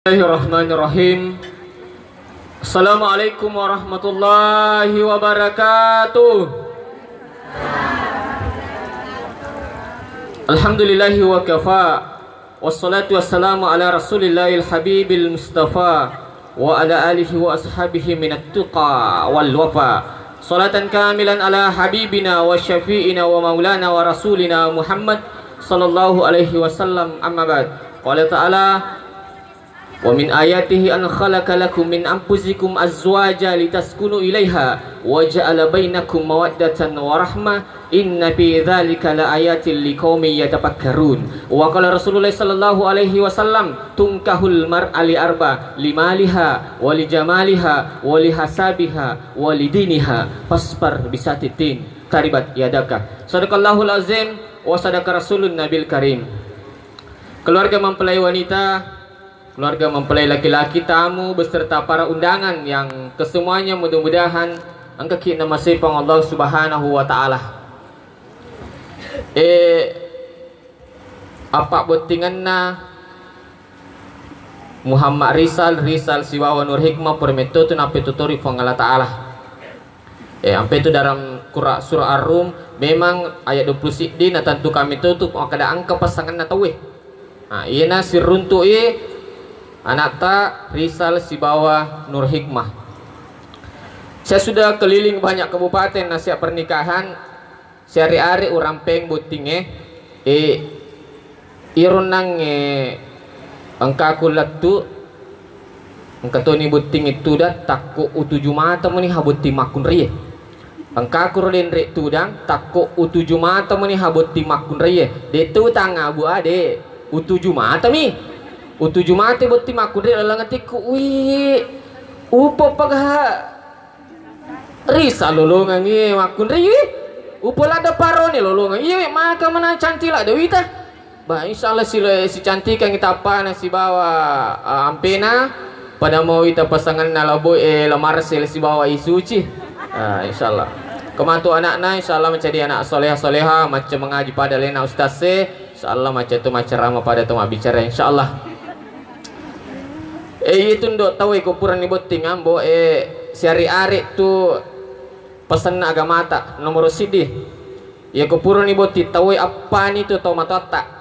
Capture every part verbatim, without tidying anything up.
Bismillahirrahmanirrahim. Assalamualaikum warahmatullahi wabarakatuh. Alhamdulillahi wa kafa. Wassalatu wassalamu ala Rasulillahil Habibil Mustafa wa ala alihi wa ashabihi minat tuqa wal wafa. Salatan kamilan ala habibina wa syafi'ina wa maulana wa rasulina Muhammad sallallahu alaihi wasallam, amma ba'd. Qala ta'ala, "Wa min ayatihi an khalaqa lakum min anfusikum azwaja litaskunu ilaiha wa ja'ala bainakum mawaddatan wa rahmah, inna fi dzalika laayatil liqaumin yatafakkarun." Wa qala Rasulullah sallallahu alaihi wasallam, "Tunkahul mar'a li arba, limaliha, wa li jamaliha, wa li hasabiha, wa li diniha, fasbar bisatitin, taribat yadaka." Sadaqallahul azim, wa sadaqa Rasulun Nabil Karim. Keluarga mempelai wanita, keluarga mempelai laki-laki, tamu beserta para undangan yang kesemuanya mudah-mudahan engkaki namasepang Allah Subhanahu wa Ta'ala. Eh, apa bottinganna Muhammad Rizal, Rizal sibawa Nur Hikmah, permetto tu nappetotori Puang Allah Ta'ala. Eh, ampe tu dalam Qur'an surah Ar-Rum, memang ayat dua puluh siddi, na tentu kami tutup makkeda engka pasanganna tauwe. Nah, iyena siruntu'i anakta Rizal sibawa Nur Hikmah. Saya sudah keliling banyak kabupaten nasihat pernikahan, siari-ari urampeng bottingnge, eh, Iro nangnge engkaku lettu, engka toni botting tudang, takko utuju mata meni ha botting makkunraie. Engkaku ro denre tudang, takko utuju mata meni ha botting makkunraie. De tu tang abu ade, utuju mata mi. Utuju mata botting makkunraie laleng atikku. Wi, upo pagaha. Risa lolongang iye makkunrai, upo ladde parone lolongang iye, maka mana cantik ladde wita. Ba, insyaallah silo sicantikangi tappana sibawa, ah, ampena. Pada mau wita pasanganna laboi, eh, La Marsel sibawa I Suci. Ah, insyaallah. Kematu anakna, insyaallah menjadi anak soleha-soleha, macca mengaji pada lena ustaz e. Insyaallah macca tu maccerama pada tu mabbicara, insyaallah. Eh, iya tu ndo tau e ko purani botting ambo, eh, siari-ari tu pasenna agamata nomoro siddi. Iya ko purani botting tau e appani tu tau matoatta.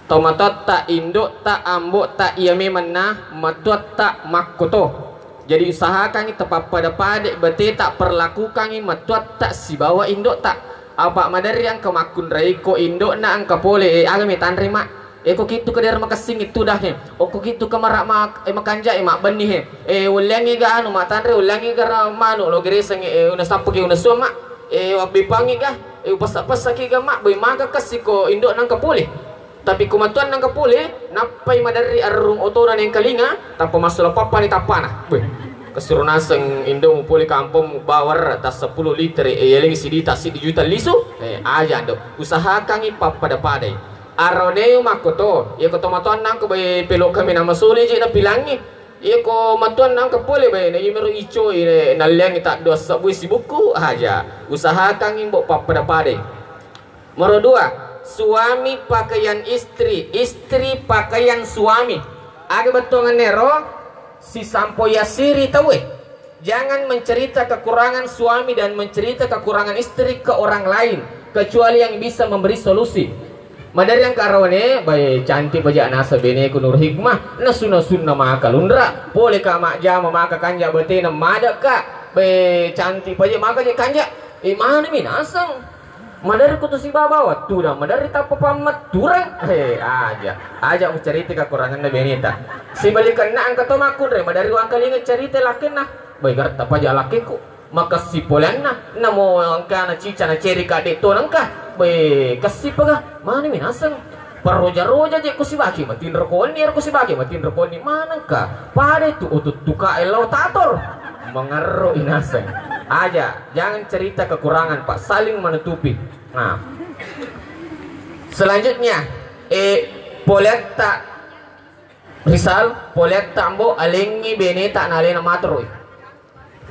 Tau matoatta, indo'ta, ambo'ta, iya memenna matuatta makkoto. Jadi usahakangi tapappada-pada bateta, perlakukangi matuatta sibawa indo'ta. Apa maderri engka makkunrai ko indo'na engka pole, eh, aga metanre, Mak? Eh, ko kitu ke daerah makessing itu dah, eh. Oh, ko kitu ke marak mak-, eh, makanja, eh, mak benni, eh. Eh, ullengi ga anu, mak tanre, ullengi ga ra-, manu, lo gereseng, eh, una sappu ke una suang, Mak. Eh, wabbipangi ga, eh, upessa-pessaki ga, Mak, boy maka kessi ko indo'na engka pole. Tapi ko matuanna engka pole, nappai maderri arung otona nengkalinga, tappa massula pappani tappana. Beh, kesuru naseng indomu pole kampong bawarra tas sepuluh liter, eh, yalengi sidita siddi juta lisu, eh, aja ndo. Usahakangi pappada-padai. Aroneu makkoto, iya ko to matuanna engka bai pelo kami nama sole je napilangi. Iya ko matuanna engka pole bai na imero icoi, eh, nalliangi tak dua sebui sibukku aja. Usahakangi mbok pappada-padai. Nomor dua, suami pakaian istri, istri pakaian suami. Aga bettuanganna ero? Sisampo yasiri tauwe. Jangan mencerita kekurangan suami dan mencerita kekurangan istri ke orang lain, kecuali yang bisa memberi solusi. Maderri engka arowane, bae cantik baja nasa beneku Nur Hikmah, nasu-nasunna maka lunra, pole ka majjama maka kanja betena madekka, bae cantik baja maka je kanja, eh, manami naseng. Maderri ko tu sibawa wattu dan maderri tappa pammatturang. He, aja. Aja mucarita kekuranganna beneta. Sibalikanna engka to makkunrai, maderri wangkalinga carita lakkenna. Bai garta paja lakkeku. Makessi poleanna. Namo engkana cica na ceri kade to nengka. Bai kessi paga. Manami naseng. Paroja-roja je ko sibaki matinro koni, ero ko sibaki matinro koni manengka. Pada itu ututtuka lao tator. Mengerro inaseng. Aja, jangan cerita kekurangan, Pak. Saling menutupi. Nah. Selanjutnya, eh, poletta Rizal, poletta Ambo, alengi beneta na alena matoroi.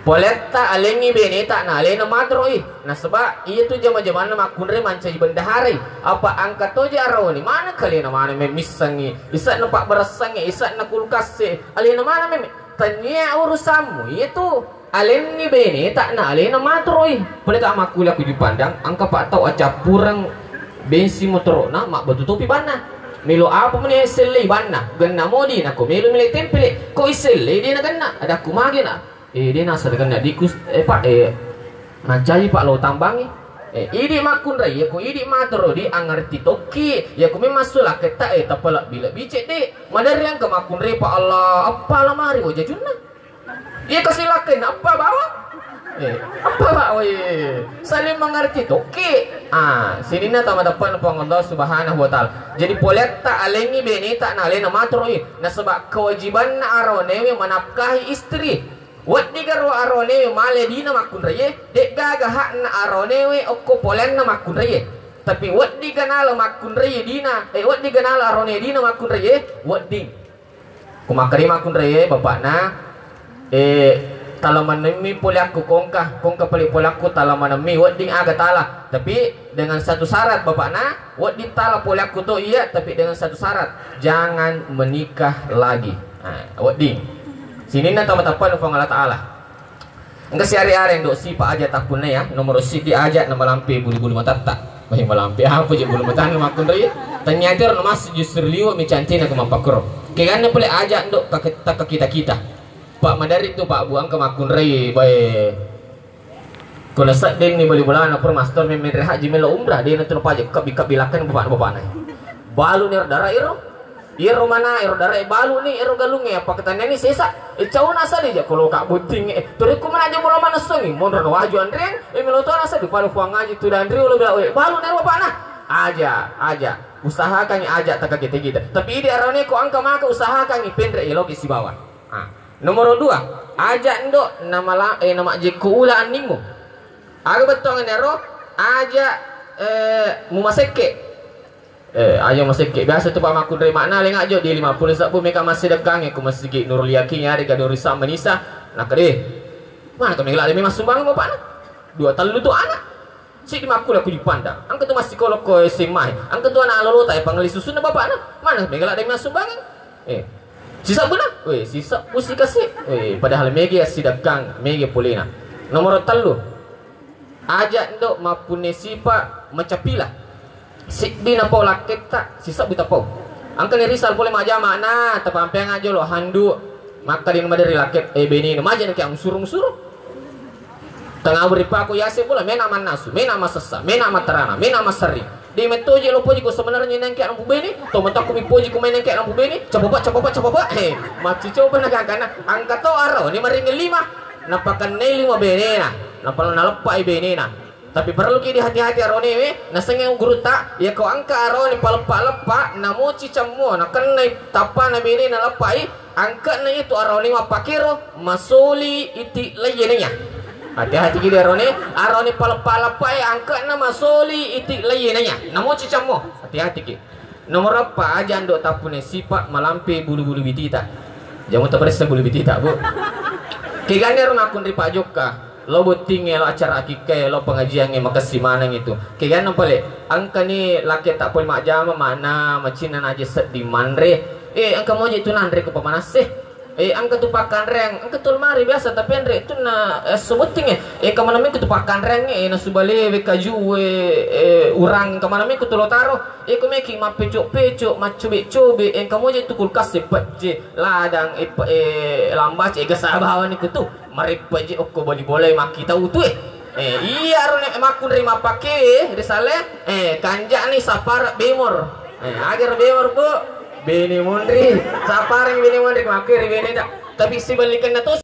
Poletta alengngi beneta na alena matoroi. Nasaba iyatu jama-jamanna makkunrai mancaji bendaharai. Apa angka toja araoni maneng kalena maneng memmissengngi. Ise'na pabbaressangnge, ise'na kulkasse. Alena maneng mem-, tania urusammu. Iyatu alengngi beneta na alena matoroi. Pole ka makkulia ku Jupandang, angka pa tau acappureng bensin motoro'na, mabbatu topi banna. Melo apa meni sellei banna? Genna modi, nako melo milai tempele. Ko isellei de nagenna. Adakku mage na. Eh, de nasa nagenna dikus, eh, Pak, eh, mancaji Pak lo tambangi. Eh, idi makkunrai, ya ko idi matoro di angerti tokki. Ya ko memang sulaketta, eh, tappa lebbi-lebbi cedde. Maderri angka makkunrai Pak Allah, apa lamari wajajunna. Iya kasi lakkainna, apa bawa? Eh, apa bawa? Eh, saling mengerti tokki. Ah, sininna tama depan Puang Allah Subhanahu wa Ta'ala. Jadi poletta alengngi beneta na alena matoroi. Nasaba kewajibanna aronewe menafkahi istri. Weddigaro aronewe male dina makkunraie, de'gaga hakna aronewe okko polenna makkunraie. Tapi weddiga nala makkunraie dina, eh, weddiga nala arone dina makkunraie, wedding. Ku makkarima kunraie bapakna, eh, tala manemmi pole akku kongka, kongka pale pole akku tala manemmi, wedding aga tala. Tapi dengan satu syarat bapakna, wedding tala pole akku to iya, tapi dengan satu syarat, jangan menikah lagi. Nah, wedding. Sininna tau matappa Puang Allah Ta'ala. Engka siare-areng do sipa aja takkunna ya, nomoro siddi aja na malampe bulu-bulu matatta. Mahi malampe apa je bulu matanna makkunrai? Ternyata ro masuk justru liwa mi cantina ku mappakuro. Keganna pole aja ndo takka kita-kita. Pak madari tu Pak buang ke makkunrai bae. Ko nasedding ni bali bolana pro mastor memeng reha ji melo umrah de na tu paja kabi-kabi lakkan bapak-bapakna. Balu ni dara iro. Iyaro mana, iyaro darae balu ni, iyaro galungnge, apa ketanani sesa. Eh, cauna sadi ja koloka butting, eh. Tori ku mana aja bola manessongi, monro na waju anreng, eh, melo to nasa di palu puang aji tu danri ulo bela, eh, balu ni bapakna. Aja, aja. Usahakan aja taka kita-kita. Tapi idi arane ko angka maka usahakan penre eloki sibawa. Ah. Nomoro dua, aja ndo namala, eh, nama jekku ula annimu. Aga bettuangan ero, aja, eh, mumasekke. Eh, aja masekke. Biasa tu Pak makkunrai makna lenga jo di lima puluh sebbu meka massidekkangnge ku Masigi Nurul Yakin yarega Nurul Islam Manisa. Nakade. Mana ka megala de memang sumbangan bapakna? Dua tellu tu anak. Siddi makkula ku Jupandang. Angka tu massikola ko S M A. Angka tu anak lolota e pangelli susunna bapakna. Mana megala de memang sumbangan? Eh. Sisebbuna? Weh, sisebbu sikasi. Weh, padahal mege assidekkang, mege polena. Nomoro tellu. Aja ndo mappunne sipa macapila. Siddi napau lakketta, sisebbu tapau. Angka ni risal pole majama na tapampeang aja lo handu. Makka di maderi lakket, eh, bene no maja nake amusuru-musuru. Tengah beri pako yase pula mena mannasu, mena masessa, mena matarana, mena maseri. Di mettoje lo poji ko sebenarnya nengke nampu bene, to matakku mi poji ko main nengke nampu bene, capopa, capopa, capopa. He, macci coba na gangkana. Angka to aro ni maring lima. Napakennai lima benena, napala naleppai benena. Tapi perlu ki dihati-hati aronewe, nasengnge gurutta, yako angka arone paleppa-leppa, namoci cammo, nakennai tappana benena leppai, angkana itu arone mappakero, masoli iti laiyenenya. Hati-hati ki arone, arone paleppa-leppa e angkana masoli iti laiyenenya. Namoci cammo, hati-hati ki. Nomor eppa, aja ndo tappune sipa malampe bulu-bulu bitita. Jamu taparessa bulu bitita, Bu. Kegane ro makkunri Pak Jokka. Lo bottingnge, lo acara akikkae, lo pengajiangnge makessi maneng itu. Keganna pale, engkani lakke tak pole majjama mana macinna naje seddi manre. Eh, engka moje tu nanre ko pamanasse. Eh, engka tu pakkanreang, engka tu lemari biasa tapenre tu na, eh, esso bottingnge. Eh, engka maneng mekko tu pakkanreangnge, eh, nasu balewe, kajue, eh, urang, engka maneng mekko tu lo taro. Eh, ko meki mappeco-peco, maccobe-cobe, eh, engka moje tu kulkas e pejje, ladang, eh, pe-, eh, lambace, eh, gasa bawani ko tu. Mareppeji okko bali bola makkita utu e. Eh, iya ro ne makkunri mappakke risale, eh, kanjani sapara bemor. Eh, agar bemor, Bu. Bene monri, sapara bene monri makkeri bene da. Tapi sebalikanna to